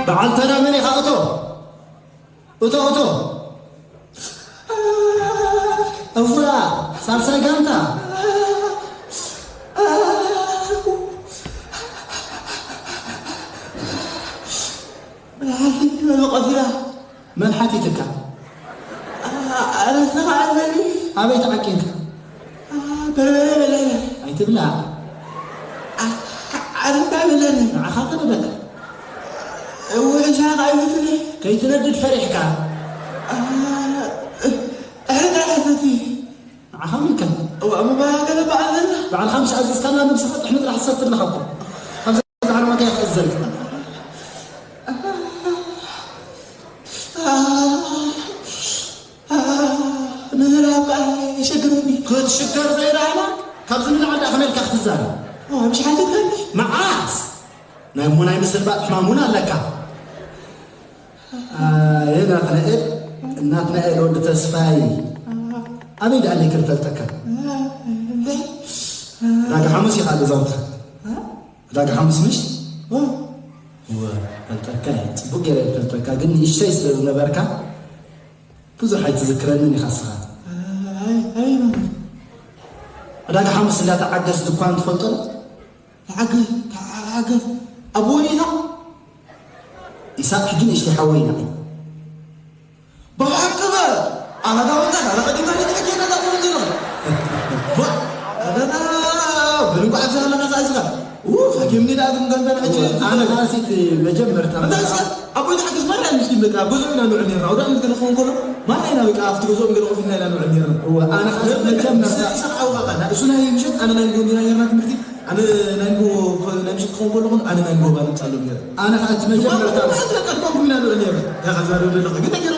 በዓል ተራ መን ኢኻ? እቶ፣ እቶ፣ እቶ። እውራ፣ ሳልሳይ ጋንታ። መን ሓቲትካ? ኣረስኻ ኣለኒ። ኣበይ ተዓቂንካ? በርበረ በለለ። ኣይትብላዕ። ኣረስካ በለለ። ንዓኻ ከደደካ። ውሕሻ ቃይትኒ። ከይትነድድ ፈሪሕካ። ኣሕርዳ ሓተቲ። ንዓኻ ምልከት። እዋ፣ እሞ በዓል ገለ በዓል ዘላ። በዓል ሓሙስ ኣዚዝካና ነብስኻ ጥሕኒ ጥራሕ ትሰቲ ኣለኻ እኮ። ኣብዚ ዛዕባ እንታይ ክእዘዝ? ንዝራብ ከኣ የሸግረኒ። ክትሽገር ዘይረኣና፣ ካብዚ ንላዕሊ ደኣ ከመይ ኢልካ ክትዛረብ? ኦ፣ ምሽ ሓቲትካኒ? መዓስ? ናይ እሞ ናይ ምስልባጥ ሕማም እውን ኣለካ። ኣየ ናትናኤል፣ ናትናኤል ወዲ ተስፋይ፣ ኣበይ ደኣ ኣለይ ክንፈልጠካ? ዕዳጋ ሓሙስ ኢኻ ገዛውትኻ። ዕዳጋ ሓሙስ ምሽ? እወ፣ ፈልጠካ እየ፣ ጽቡቅ ገይረ እየ ፈልጠካ፣ ግን ንእሽተይ ስለ ዝነበርካ ብዙሕ ኣይትዝክረንን ኢኻ እስኻ። ኣይ፣ ኣይ ማለት? ዕዳጋ ሓሙስ እንዳ ተዓገስ ድኳን ትፈልጦ ዶ? ተዓገስ፣ ተዓገስ፣ ኣብ ወሊታ? ኢሳቅ ሕጂ ንእሽተይ ሓወይ ኢና። ብሓቂ በ፣ ኣነ ዳውን ጋር፣ ኣነ ቀዲማ ነቲ ሕጂ ነዛ ትብል ዘለኹ። ዋ፣ ኣነ ዳ፣ ብልንቋዕ ኣብዛ ኣለኻ ኸኣ እስኻ። ው፣ ሃኪምኒ ደኣ ግን ገንዘብ ሕጂ። ኣነ ኸኣ ሲት መጀመርታ እንታይ እስኻ? ኣቦይ ተሓግዝ ማራ ምስኪን በቃ፣ ገዝኦም ኢና ንውዕል ነርና። ወደ ዓመት ገለ ክኸውን ከሎ፣ ማራ ኢና በቃ፣ ኣብቲ ገዝኦም ገለ ኮፍ ኢልና ኢና ንውዕል ነርና። እወ፣ ኣነ ኸኣ መጀመርታ። ንሳ፣ ንሳ ዓውኻ ኸኣ፣ እሱ ናይ ምሸት፣ ኣነ ናይ ንግሆ ኢና ነርና ትምህርቲ። ኣነ ናይ ንግሆ፣ ናይ ምሸት ክኸውን ከለኹ፣ ኣነ ናይ ንግሆ ባል እምጻሎም ነይረ። ኣነ ኸኣ እቲ መጀመርታ ምስ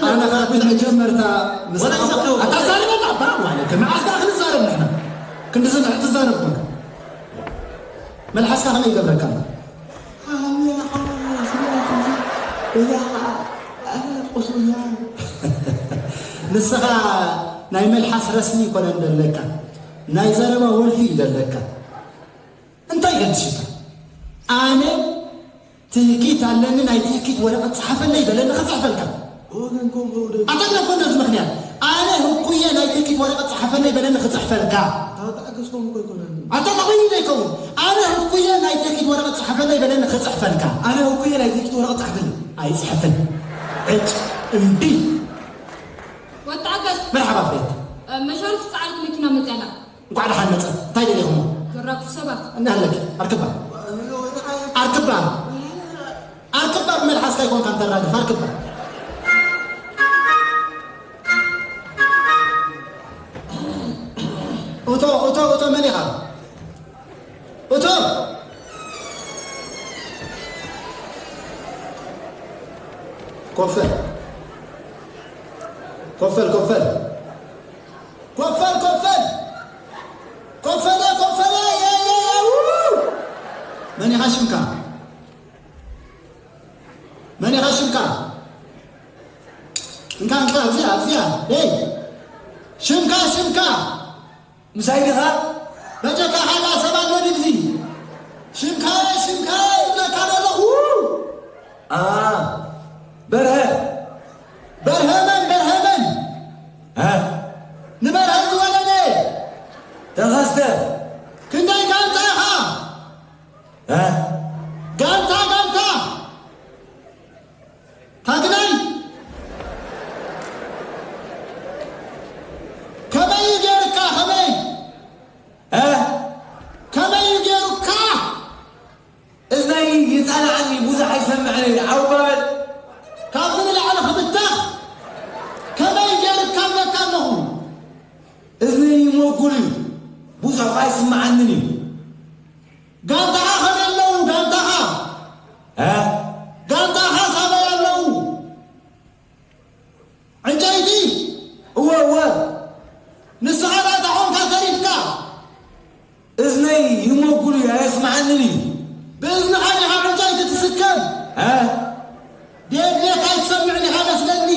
ኣነ ኸኣ እቲ መጀመርታ ምስ ወላ ኣቦ-፣ ይሰብደው። ኣታ ዛረበና ኣባ ማለት፣ መዓስ ከኣ ክንዛረብ ንሕና? ክንዲ ዝንሕ ትዛረብ ኮንካ። መልሓስካ ከመይ ይገብረካ ኣሎ? ንስኻ ናይ መልሓስ ረስኒ ይኮነን ደለካ፣ ናይ ዘረባ ወልፊ እዩ ደለካ። እንታይ ገድሽካ? ኣነ ትህኪት ኣለኒ፣ ናይ ትህኪት ወረቐት ጸሓፈለይ በለኒ ክጽሕፈልካ። ወገን ከምኡ ደ-፣ ኣታ ግዳ ኮነ እዚ ምኽንያት፣ ኣነ ህኩየ ናይ ትህኪት ወረቐት ጸሓፈለይ በለኒ ክጽሕፈልካ። ኣታ ተዓገስኩም እኮ ኣይኮነን። ኣታ ተኾይኑ ዘይከውን። ኣነ ህኩየ ናይ ትህኪት ወረቐት ጸሓፈለይ በለኒ ክጽሕፈልካ። ኣነ ህኩየ ናይ ትህኪት ወረቐት ጸሓፈለይ። ኣይጽሕፍን። ዕጭ፣ እምቢ። ወተዓገስ። መርሓባ ፍሬት። መሻርፍ ጸዓት መኪና መጽያ ኣላ። እንኳዕ ደሓን መጸ። እንታይ ደሊኹሞ? ዘራግፉ ሰባት። እናሃለኪ፣ ኣርክባ። ኣርክባ። ኣርክባ ብመልሓስካ ኣይኮንካን ተራግፍ፣ ኣርክባ። እቶ፣ እቶ፣ እቶ፣ መን ኢኻ? እቶ! ኮፈል። ኮፈል፣ ኮፈል። ኮፈል፣ ኮፈል። ኮፈለ፣ ኮፈለ፣ የ፣ የ፣ የ፣ ው! መን ኢኻ ሽምካ? መን ኢኻ ሽምካ? እንካ፣ እንካ፣ ኣብዚኣ፣ ኣብዚኣ። ሄይ! ሽምካ፣ ሽምካ! ምሳይ ዲኻ? በጀካ ሓዳ ሰብ ኣሎ ድብዚ? ሽምካየ፣ ሽምካየ ይብለካ ዘለኹ። ኣ፣ በርሀ። በርሀ መን? በርሀ መን? እ? ንበርሀ ዝወለደ። ተኸስተ። ክንደይ ጋንታ ኢኻ? እ? ጋንታ፣ ጋንታ። ታግላይ። ከመይ እዩ ገይርካ? ከመይ? እ? ከመይ እዩ ገይሩካ? እዝነይ ይጸልዓኒ፣ ብዙሕ ኣይሰምዕን እየ። ዓው ባበል። ካብዚ ንላዕሊ ክብተኽ ከመይ ገይርካ እብለካ ኣለኹ። እዝነይ ይሞጉል እዩ፣ ብዙሕ ከኣ ኣይስምዓንን እዩ። ጋንታኻ ከመይ ኣለዉ? ጋንታኻ? እ? ጋንታኻ ሳበይ ኣለዉ? ዕንጨይቲ? እወ፣ እወ። ንስኻ ዳታ ኾንካ ተሪፍካ። እዝነይ ይሞጉል እዩ፣ ኣየስምዓንን እዩ። ብእዝንኻ ዲኻ ዕንጨይቲ ትስከም? እ? ብየድልየትካ ኣይትሰምዕን ኢኻ መስለኒ።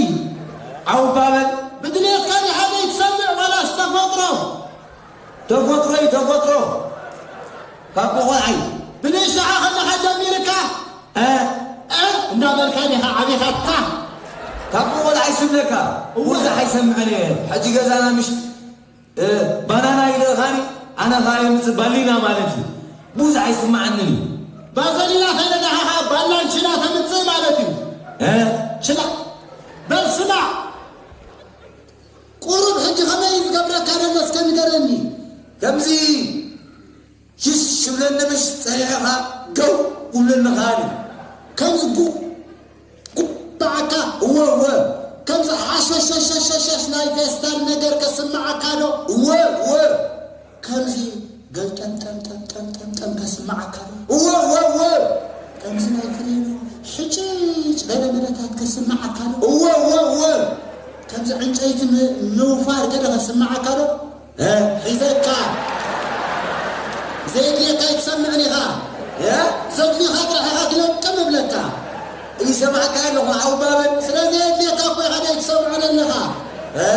ዓው ባበል። ብድልየትካ ዲኻ ዘይትሰምዕ ዋላስ ተፈጥሮ? ተፈጥሮ እዩ፣ ተፈጥሮ። ካብ ቆልዓይ። ብንእሽተኻ ከለኻ ጀሚርካ? እ? እ? እንዳበለ ኢኻ ዓቢኻታ። ካብ ቆልዓ ይስምለካ። እወ። ብዙሕ ኣይሰምዕን እየ። ሕጂ ገዛና ምሽ፣ እ፣ ባናና ይልእኻኒ፣ ኣነ ኸኣ የምጽእ ባሊና ማለት እዩ። ብዙሕ ኣይስምዓንን እዩ። ባዘሊና ከይደ ንዓኻ ባላን ችላ ተምጽእ ማለት እዩ። እ? ችላ። በል ስማዕ። ቁሩብ ሕጂ ከመይ እዩ ዝገብረካ ዘሎ እስከ ንገረኒ። ከምዚ ሽሽ ይብለኒ ምሽ ጸኒሕኻ ገው ውብለኒ ኸኣኒ። ከምዚ ጉ-፣ ጉባዓካ እወ እወ። ከምዚ ሓሸሸሸሸሸሽ ናይ ፌስታል ነገር ከስምዓካ ዶ? እወ እወ። ከምዚ ገልጠምጠም ጠምጠም ጠምጠም ከስምዓካ ዶ? እወ እወ እወ። ከምዚ ናይ ፍሬኖ ሕጭጭ ገለ መለታት ከስምዓካ ዶ? እወ እወ እወ። ከምዚ ዕንጨይቲ ም-፣ ምውፋር ገለ ከስምዓካ ዶ? እ? ሒዘካ። ዘየድልየካ ኣይትሰምዕን ኢኻ። እ? ዘድልዩኻ ጥራሕ ኢኻ ትለቅም እብለካ። ይሰማዕካ ኣለኹ፣ ሓው ባበል። ስለ ዘየድልየካ እኮ ኢኻ ዘይትሰምዖ ዘለኻ። እ?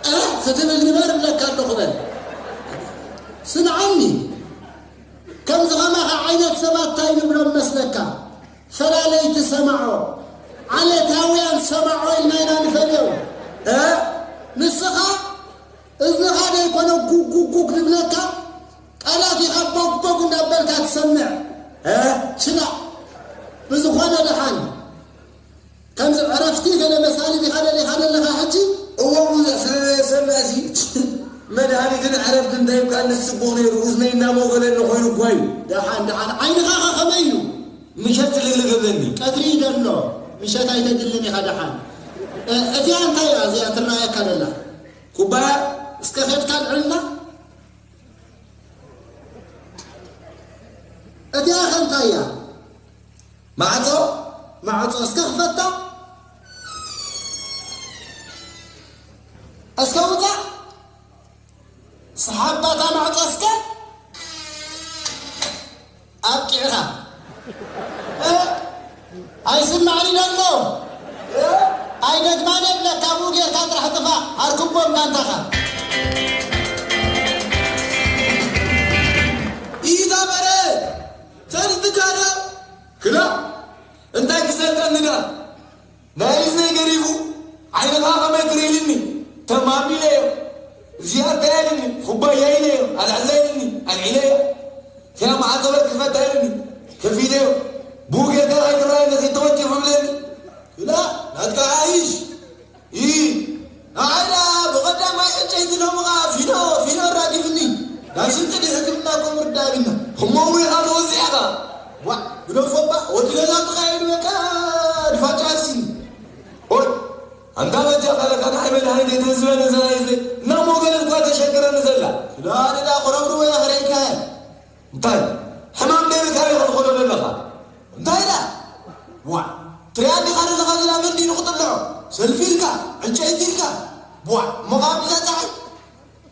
እ? ክትብል ንበር እብለካ ኣለኹ በል። ስምዓኒ። ከምዚ ኸማኻ ዓይነት ሰባት እንታይ ንብሎም መስለካ? ፈላለይቲ ሰማዖ፣ ዓሌታውያን ሰማዖ ኢልና ኢና ንፈልዮም። እ? ንስኻ እዝንኻ ደይኮነ ጉግ ጉግ ጉግ ዝብለካ፣ ቃላት ኢኻ ቦግ ቦግ እንዳበልካ ትሰምዕ። እ? ችላ። ብዝኾነ ደሓን። ከምዚ ዕረፍቲ ገለ መሳሊ ዲኻ ደሊኻ ዘለኻ ሕጂ? እወ፣ ብዙሕ ስለ ዘየሰምዕሲ፣ መድሃኒትን ዕረፍትን እንተሂብካኒ ጽቡቕ ነይሩ። እዝነይ እናሞገለኒ ኮይኑ እኳ እዩ። ደሓን፣ ደሓን። ዓይንኻ ኸ ከመይ እዩ? ምሸት ትልግልግ እብለኒ። ቀትሪ እዩ ዘሎ። ምሸት ኣይተድልን ኢኻ ደሓን። እ፣ እቲኣ እንታይ እያ እዚኣ ትረኣየካ ደላ? ኩባያ። እስከ ኸድካ ልዕልና። እቲኣ ኸ እንታይ እያ? ማዕጾ? ማዕጾ እስከ ክፈታ። እስከ ውጻእ። ሰሓባታ ማዕጾ እስከ ኣብቂዕኻ። እ? ኣይስማዕን ኢለ ኣሎ። እ? ኣይደግማን እየ ብለካ፣ ብኡ ጌርካ ጥራሕ ጥፋእ። ኣርክቦም ጋንታኻ። ኢዛ በረ፣ ሰልጥካ ዶ? ክላ፣ እንታይ ክሰልጠኒ ዳ? ናይ እዝነይ ገሪፉ፣ ዓይንኻ ከመይ ትርኢ ኢልኒ፣ ተማም ኢለዮ። እዚኣ እንታይ ኢልኒ፣ ኩባያ ኢለዮ፣ ኣልዕላ ኢልኒ፣ ኣልዒለዮ። እቲኣ መዓጸ በር ክፈታ ኢልኒ፣ ከፊተዮ። ብኡ ጌርካ ከይትረኣየኒ፣ ከይተወንጭፍ እብለኒ። ክላ፣ ናትካ ሓይሽ። ኢ፣ ንዓይ ደኣ ብቐዳማይ ዕንጨይቲ ሎሚ ኸኣ ፊኖ፣ ፊኖ ኣራጊፍኒ። ናብ ሽንቲ ሕክምና እኮ ምርዳእ ቢና። እሞ እውን ኢኻ ተወዚዕኻ። ዋእ፣ ግደፎ እባ፣ ወዲ ገዛ ተኻየዱ በቃ ድፋጫ ኣልሲኒ። ኦይ፣ ኣንታ በጃኻ ለካ ንዓይ መድሃኒት ኣይትህዝበኒ ዘላ እየ። እና ሞገል እኳ ተሸግረኒ ዘላ። ስለ ኣደዳ ቁረብርቦ እያ ክርእየካ እየ። እንታይ? ሕማም ነይርካ ኢኻ ትኸዶ ዘለኻ? እንታይ ኢላ? ዋዕ! ትሪኣ እንዲኻ ዘለኻ ዘላ መንዲ ንኽጥልዖ? ሰልፊ ኢልካ? ዕንጨይቲ ኢልካ? ዋዕ! እሞ ኸኣ ብዛ ጸሓይ?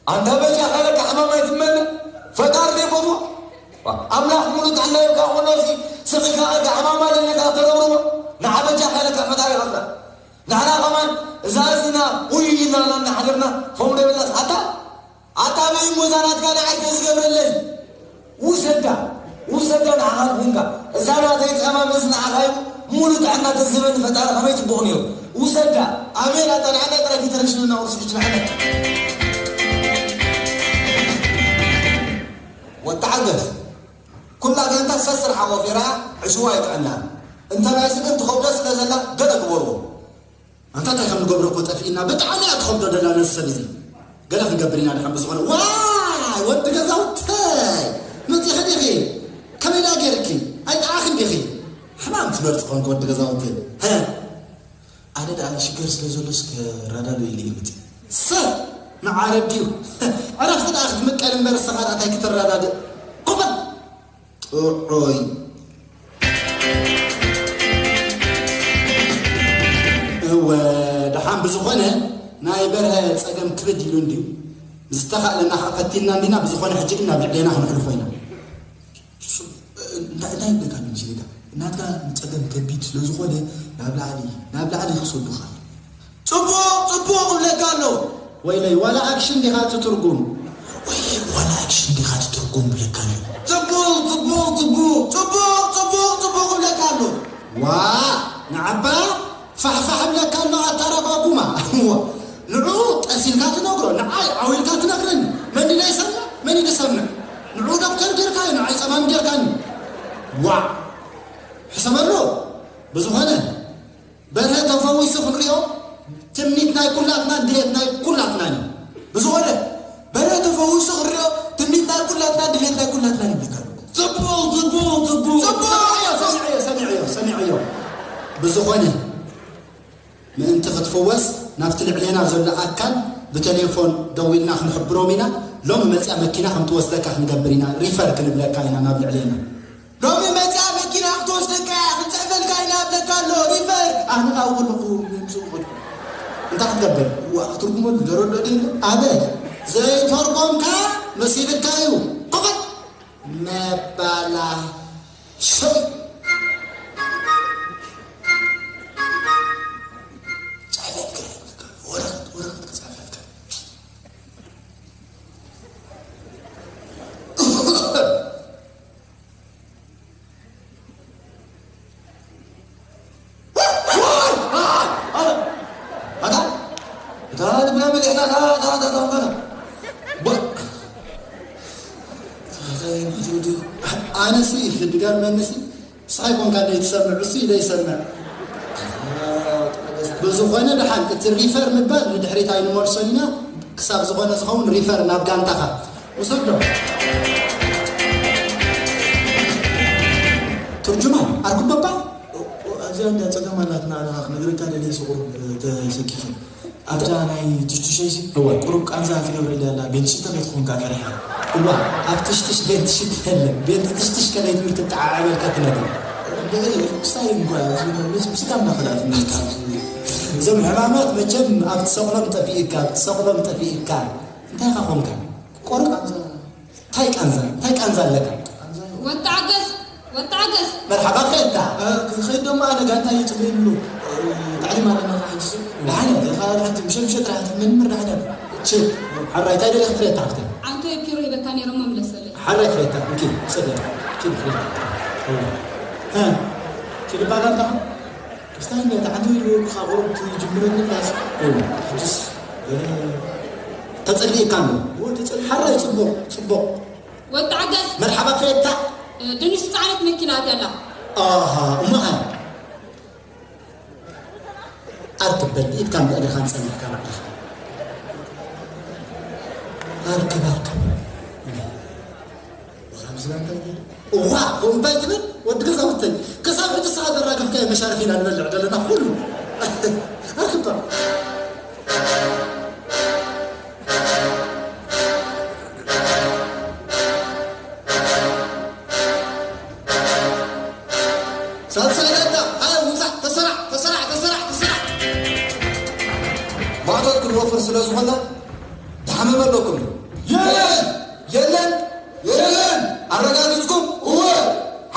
ኣንታ በጃኻ ለካ ሕማም ኣይትመነ? ፈጣሪ ዘይፈትዎ? ዋዕ! ኣምላኽ ሙሉእ ጥዕና ይብካ ኾኖሲ ስኺኻ ለካ ሕማም ኣለኒ ኢልካ ተረብርቦ? ንዓ በጃኻ ለካ ፈጣሪ ይኸፍላ። ንሕና ከማን እዛ እዝና ውይ ኢልና እናሓደርና ከምኡ ዶ ይብለስ? ኣታ ኣታ በይ እሞ እዛ ናትካ ንዓይ ተዝገብረለይ። ውሰዳ፣ ውሰዳ ንዓኻ ትኹንካ። እዛ ናተይ ጸማም እዝኒ ንዓኻ እዩ። ሙሉ ጥዕና ተዝህበኒ ፈጣሪ ከመይ ጽቡቕ ነይሩ። ውሰዳ። ኣሜን። ኣታ ንዓና ጥራይ ከይተረሽንና ቁርሲ ሕጂ ንዓና። ወተዓገስ። ኩላ ጋንታ ሰስርሓ ወፊራ ዕሽዋ ይጥዕና። እንተ ናይዚ ግን ትኸብዶ ስለ ዘላ ገለ ግበርዎ። ኣንታ እንታይ ከም ንገብሮ እኮ ጠፊእና። ብጣዕሚ እያ ትኸብዶ ደላ ነዚ ሰብ እዚ። ገለ ክንገብር ኢና ድሓን ብዝኾነ። ዋይ ወዲ ገዛውተይ መፂኺ ዲኺ? ከመይ ደኣ ጌርኪ? ኣይጠዓኽን ዲኺ? ሕማም ትመርፂ ኾንኪ ወዲ ገዛውተይ። ሀ? ኣነ ደኣ ሽገር ስለ ዘሎስ ከራዳዶ ኢለ እየ መፂእ። ሰብ ንዓረብ ድዩ? ዕረፍቲ ደኣ ክትምቀል እምበር ንስኻ ደኣ እንታይ ክትረዳድእ? ኮፈል! ጥዑይ። እወ፣ ደሓን ብዝኾነ ናይ በርሀ ጸገም ክብድ ኢሉ እንድዩ። ዝተኻእለና ኸዓ ፈቲንና እንዲና፣ ብዝኾነ ሕጂ ግን ናብ ልዕሌና ክነሕልፎ ኢና። ሱ-፣ እንታይ፣ እንታይ ይብለካ ኣሎ መሲልካ? ናትካ ጸገም ከቢድ ስለ ዝኾነ ናብ ላዕሊ፣ ናብ ላዕሊ ክሰዱኻ። ጽቡቕ፣ ጽቡቕ እብለካ ኣሎ። ወይለይ፣ ዋላ ኣክሽን ዲኻ እቲ ትርጉም? ወይለይ፣ ዋላ ኣክሽን ዲኻ እቲ ትርጉም እብለካ ኣሎ። ጽቡቕ፣ ጽቡቕ፣ ጽቡቕ፣ ጽቡቕ፣ ጽቡቕ፣ ጽቡቕ እብለካ ኣሎ። ዋ! ዓባያ ፋሕፋሕ እብለካ ኣሎ ኣታረጓጉማ። ንዑ ቀስ ኢልካ ትነግሮ፣ ንዓይ ዓው ኢልካ ትነግረኒ። መን ኢለ ይሰምዕ? መን ኢሉ ይሰምዕ? ንዑ ዶክተር ጌርካዮ፣ ንዓይ ጸማም ጌርካኒ። ዋዕ! ሕሰበሉ። ብዝኾነ፣ በርሀ ተፈዊሱ ክንሪኦ ትምኒት ናይ ኩላትናን ድሌት ናይ ኩላትናን እዩ። ብዝኾነ፣ በርሀ ተፈዊሱ ክንሪኦ ትምኒት ናይ ኩላትናን ድሌት ናይ ኩላትናን ይብለካ። ጽቡቕ፣ ጽቡቕ፣ ጽቡቕ። ጽቡቕ! ሰሚዐዮ፣ ሰሚዐዮ፣ ሰሚዐዮ፣ ሰሚዐዮ። ብዝኾነ፣ ምእንቲ ክትፍወስ ናብቲ ልዕሌና ዘሎ ኣካል ብቴሌፎን ደዊልና ክንሕብሮም ኢና። ሎሚ መጽያ መኪና ከም ትወስደካ ክንገብር ኢና። ሪፈር ክንብለካ ኢና ናብ ልዕሌና። ሎሚ መጽያ መኪና ክትወስደካ እያ፣ ክንጽሕፈልካ ኢና እብለካ ኣሎ። ሪፈር። ኣነ ካብኡ ከለኹ ምስኡ ክኸድኩ። እንታይ ክትገብር? ዋ፣ ክትርጉመሉ ደረዶ ደይሉ? ኣበይ? ዘይተርጎምካ መሲልካ እዩ። ክኸድ። መባላሸው። ጻሕፈልካ። ወረቐት፣ ወረቐት ክጻሕፈልካ። ኣታ፣ እታ ልብና መሊእና፣ እታ፣ እታ፣ እታ፣ እታ፣ እታ። ባ-፣ ኣነሲ፣ ድጋር መንሲ፣ ንስኻ ይኮንካ ደይ ትሰምዕ፣ እሱ ኢለ ይሰምዕ። ብዝኾነ ደሓን፣ እቲ ሪፈር ምባል ንድሕሪት ኣይንመልሶን ኢና፣ ክሳብ ዝኾነ ዝኸውን ሪፈር ናብ ጋንታኻ ውሰዶ። ትርጅማን ኣርኩበባ። ኣብዚኣ እንዳ ጸገም ኣላትና፣ ኣነ ክነግረካ ደልየ፣ ስቑር ተሰኪፈ። ኣብዛ ናይ ትሽትሸይሲ እወ። ቁሩብ ቃንዛ ትገብረለይ ኣላ፣ ቤንትሽተ ከይትኾን ከኣ ፈሪሐ። እዋ፣ ኣብ ትሽትሽ ቤንትሽት የለን። ቤንትሽትሽ ከመይ ትምህርቲ ተዓዓበልካ ትነግር? ክስታይ እንኳ፣ ምስ፣ ምስ ጋምና ክልኣት እምነት። እዞም ሕማማት መቸም ኣብ ትሰቕሎም ጠፊእካ፣ ኣብ ትሰቕሎም ጠፊእካ። እንታይ ኢኻ ኾንካ? ቆርቃ። እንታይ ቃንዛ? እንታይ ቃንዛ ኣለካ? ወተዓገስ፣ ወተዓገስ። መርሓባ ኸታ። እ፣ ክኸይድ ደሞ ኣነ ጋንታ ይጽበየሉ። እ፣ ታዕሊም ኣለና ካብ ሕጂ ስብ። ደሓን። እኻ ደሓን፣ ምሸት ምሸት ጥራሕ ትሕመኒ እምበር ደሓን እያ። ችል። ሓራይ፣ እንታይ ደሊኻ ፍሬታ ሓፍተይ? ዓንቶ የኪሮ ሂበካ ነይሮም መምለሰለይ። ሓራይ ፍሬታ፣ እንኪ፣ ውሰደ። ኪድ ፍሬታ። እ፣ እ፣ ኪድ ባላ እንታ። ክስታይ እንደ ተዓንቶ ይልወኩኻ ቁሩብ ትጅምረኒ ላስ። እ። ሕጅስ ገለ ተጸሊእካ ኣሎ። እዎ፣ ተጸሊእካ። ሓራይ ጽቡቕ፣ ጽቡቕ። ወተዓገስ። መርሓባ ፍሬታ። ድንሽ ዝጸዓነት መኪና ኣትያ ኣላ። ኣሃ፣ እሞ ኸ? ኣርክብ በል፣ ኢድካን ብእግርኻን ጸኒሕካ ባዕልኻ። ኣርክብ፣ ኣርክብ። ብኸምዚ እንታይ ገይሩ? እዋ፣ ከምኡ እንታይ ትብል? ወዲ ገዛውተይ። ክሳብ ሕጂ ንስኻ ዘራገፍካዮ መሻርፍ ኢና ንበልዕ ዘለና ኩሉ። ኣርክብ በል። ሳልሳይ ጋንታ፣ ሃየ ውጻእ፣ ተሰራዕ፣ ተሰራዕ፣ ተሰራዕ፣ ተሰራዕ። ማእቶት ክንወፍር ስለ ዝኾና፣ ድሓመመ ኣለኩም። የለን! የለን! የለን! ኣረጋጊጽኩም? እወ!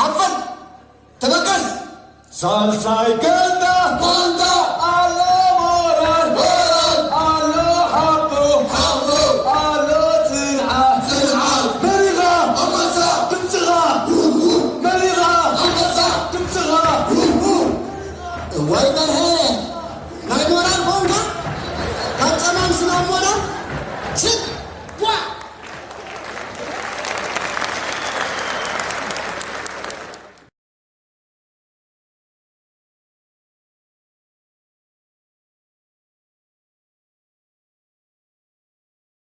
ሓፈን! ተበገስ! ሳልሳይ ጋንታ! ጋንታ! ኣሎ ሞራል! ሞራል! ኣሎ ሓቦ! ሓቦ! ኣሎ ጽንዓት! ጽንዓት! መሪኻ! ኣንበሳ! ድምጽኻ! መሪኻ! ኣንበሳ! ድምጽኻ! እዋይ በርሀ! ናይ ሞራል ኮንካ? ካብ ጸማም ስናብ ሞራል? ችግ!